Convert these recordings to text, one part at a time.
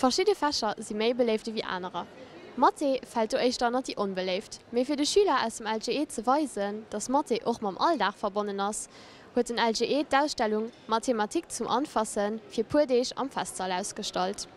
Verschidde Fächer si méi beléift ewéi anerer. Mathé fält do éischter ënnert déi onbeléift. Mee fir de Schüler aus dem LGE ze weisen, datt Mathé och mam Alldag verbonnen ass, huet den LGE d'Ausstellung Mathematik zum Anfassen fir puer Deeg am Festsall ausgestallt.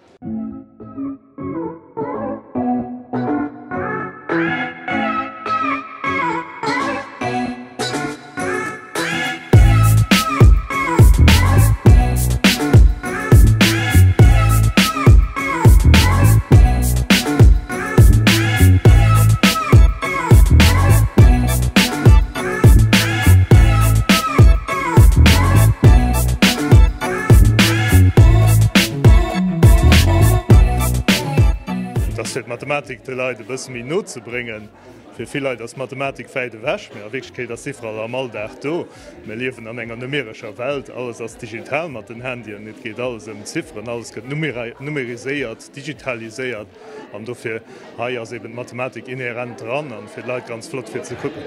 Et ass fir d'Mathematik de Leit e bësse méi no ze bréngen. Fir vill Leit ass Mathematik wäit ewech, mee a Wierklechkeet ass s'iwwerall am Alldag do. Mir liewen an enger numerescher Welt, alles ass digital mat den Handyen, et geet alles ëm Zifferen, alles gëtt numeriséiert, digitaliséiert an dofir hei ass eben d'Mathematik inhärent dran an fir d'Leit ganz flott fir ze kucken.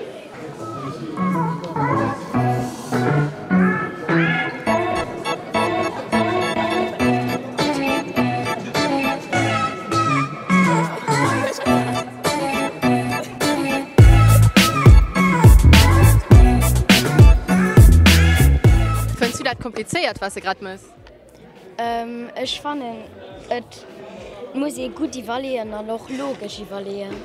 Fënns du dat komplizéiert wat s de grad mëss? Ech fannen et muss ee gutt iwwerleeën an och logesch iwwerleeën.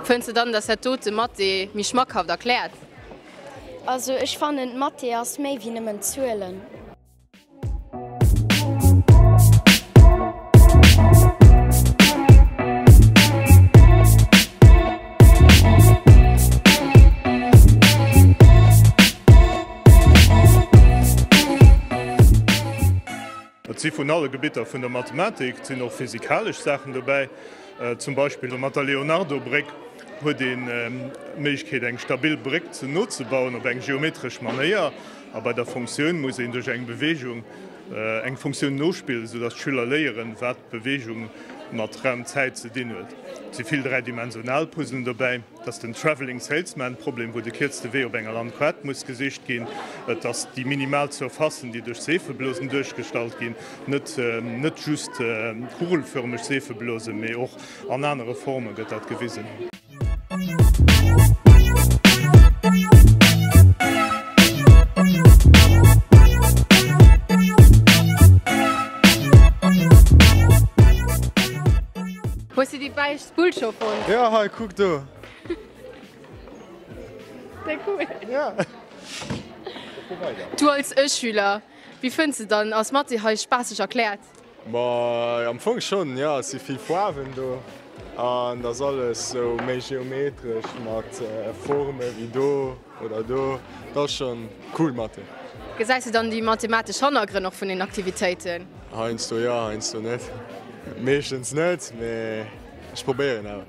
Fënns de dann dass dat dote Mathé méi schmackhaft erkläert? Also ech fannen Mathé ass méi wéi nëmmen Zuelen. Et si vun alle Gebitter vun der Mathematik, et sinn och physikalesch Saachen dobäi. Zum Beispill mat der Leonardo-Bréck huet een d'Méiglechkeet eng stabil Bréck ze nozebauen op eng geometresch Manéier. A bei der Funktioun muss een duerch eng Beweegung eng Funktioun nospillen, sou dass d'Schüler léieren, wat Beweegung mat Raum-Zäit ze dinn huet. Et si vill dräidimensional Puzzlen dobäi. Et ass den Travelling Salesman Problem, wou de kierzte Wee op enger Landkaart muss gesicht ginn. Et ass déi minimal Surfacen, déi duerch Seefeblosen duerchgestallt ginn. Net net just kugelförmeg Seefeblosen, mee och an anere Forme gëtt dat gewisen. Hues du déi beige Spull scho fonnt? Jo, hei, kuck do. Sehr cool. Ja. Du als E-Schüler, wéi fënns de dann, ass Mathé hei spaasseg erkläert? Ma am Fong schonn, jo. Et si vill Faarwen do an et ass alles sou méi geometresch mat Forme wéi do oder do. Et ass schonn cool Mathé. Gesäis de dann déi mathematesch Hannergrënn och vun den Aktivitéiten? Heiansdo jo, heiansdo net. Meeschtens net, mee ech probéieren awer.